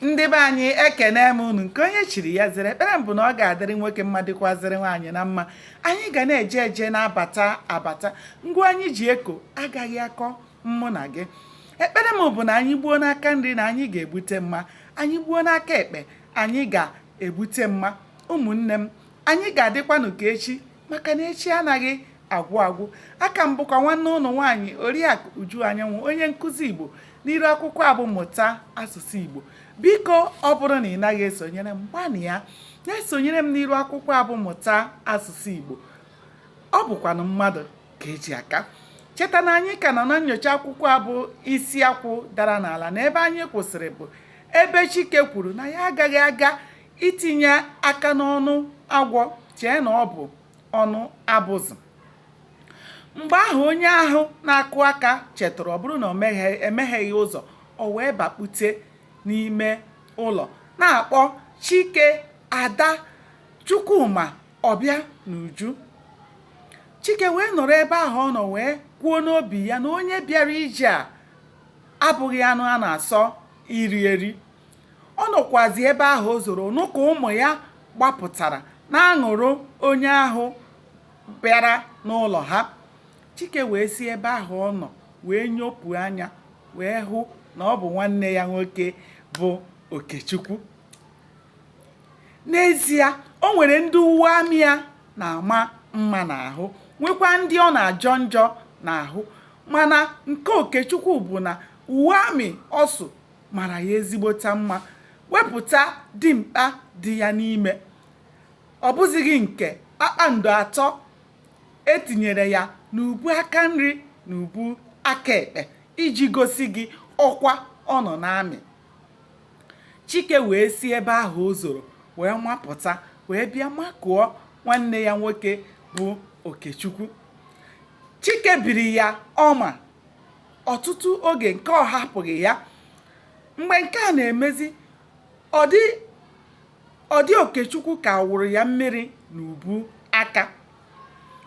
Ndị be anyị, ekene m unu. Nke onye chiri ya zere. Ekpere m bụ na ọ ga-adịrị nwoke mma, dịkwazịrị nwaanyị na mma. Anyị ga na-eje eje, na-abata abata. Ngwa anyị ji eko agaghị akọ mụ na gị. Ekpere m bụ na anyị gbuo n'aka nri na anyị ga-egbute mma, anyị gbuo n'aka ekpe anyị ga-egbute mma. Ụmụnne m, anyị ga-adịkwanụ ka echi, maka na echi anaghị agwụ agwụ. Aka m bụkwa nwanne ụnụ nwaanyị, Oriakụ Uju Anyanwụ, onye nkụzi Igbo n'iru akwụkwọ a bụ Mụta Asụsụ Igbo. Biko, ọ bụrụ na ị naghị esonyere m, gbanịa na-esonyere m n'iru akwụkwọ a bụ Mụta Asụsụ Igbo. Ọ bụkwanụ mmadụ ka eji aka. Cheta na anyị ka nọ na nyocha akwụkwọ a bụ Isi Akwụ Dara n'Ala, na ebe anyị kwụsịrị bụ ebe Chike kwuru na ya agaghị aga itinye aka n'ọnụ agwọ chee na ọ bụ ọnụ abụzụ. Mgbe ahụ onye ahụ na-akụ aka chetụrụ, ọ bụrụ na o emegheghị ụzọ, o wee bakpute n'ime ụlọ na-akpọ Chike, Ada, Chukwuma, Ọbịa na Uju. Chike wee nọrọ ebe ahụ ọ nọ wee kwuo n'obi ya na onye bịara ije a abụghị anụ a na-asọ iri eri. Ọ nọkwazi ebe ahụ o zoro nụ ka ụmụ ya gbapụtara na-aṅụrụ onye ahụ bịara n'ụlọ ha. Chike wee si ebe ahụ ọ nọ wee nyopụ anya wee hụ na ọ bụ nwanne ya nwoke bụ Okechukwu. N'ezie, o nwere ndị uwe amị ya na-ama mma n'ahụ, nwekwa ndị ọ na-ajọ njọ n'ahụ, mana nke Okechukwu bụ na uwe amị ọ sụ mara ya ezigbota mma, wepụta dimkpa dị ya n'ime. Ọ bụzighị nke kpakpando atọ e tinyere ya n'ubu aka nri na ubu aka ekpe iji gosi gị ọkwa ọ nọ n'amị. Chike wee si ebe ahụ o zoro wee mapụta, wee bịa makụọ nwanne ya nwoke bụ Okechukwu. Chike biri ya ọma ọtụtụ oge nke ọ hapụghị ya. Mgbe nke a na-emezi, ọ dị Okechukwu ka a wụrụ ya mmiri n'ubu aka.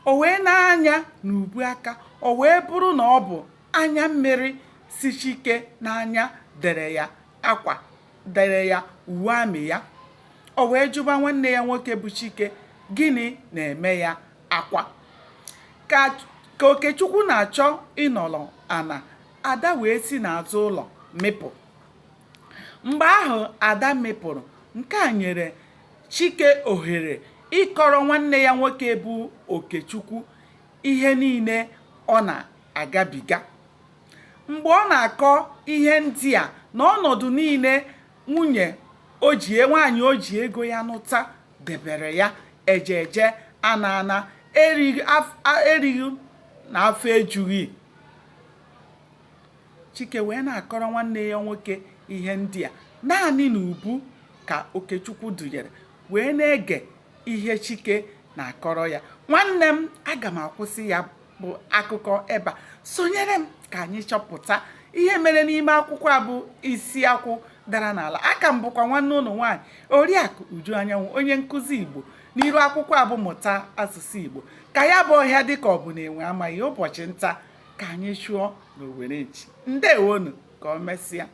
O wee nee anya n'ubu aka, o wee bụrụ na ọ bụ anya mmiri si Chike n'anya dere ya akwa, dere ya uwe amị ya. O wee jụba nwanne ya nwoke bụ Chike gịnị na-eme ya akwa. Ka Okechukwu na-achọ ịnọrọ ana, Ada wee si n'azụ ụlọ mịpụ. Mgbe ahụ Ada mịpụrụ, nke a nyere Chike ohere ịkọrọ nwanne ya nwoke bụ Okechukwu ihe niile ọ na-agabiga. Mgbe ọ na-akọ ihe ndị a na ọnọdụ niile nwunye o ji nwaanyị o ji ego ya nụta debere ya, eje eje, ana ana, erighị na afọ ejughị, Chike wee na-akọrọ nwanne ya nwoke ihe ndị a. Naanị n'ubu ka Okechukwu dụnyere wee na-ege ihe Chike na-akọrọ ya. Nwanne m, aga m akwụsị ya bụ akụkọ ebe a. Sonyere m ka anyị chọpụta ihe mere n'ime akwụkwọ a bụ Isi Akwụ Dara n'Ala. Aka m bụkwa nwanne ụnụ nwaanyị, Oriakụ Uju Anyanwụ, onye nkụzi Igbo n'iru akwụkwọ a bụ Mụta Asụsụ Igbo. Ka ya bụ ọhịa dị ka ọ bụ na enwe amaghị, ụbọchị nta ka anyị chụọ n'owere nchi. Ndewonu, ka o mesịa.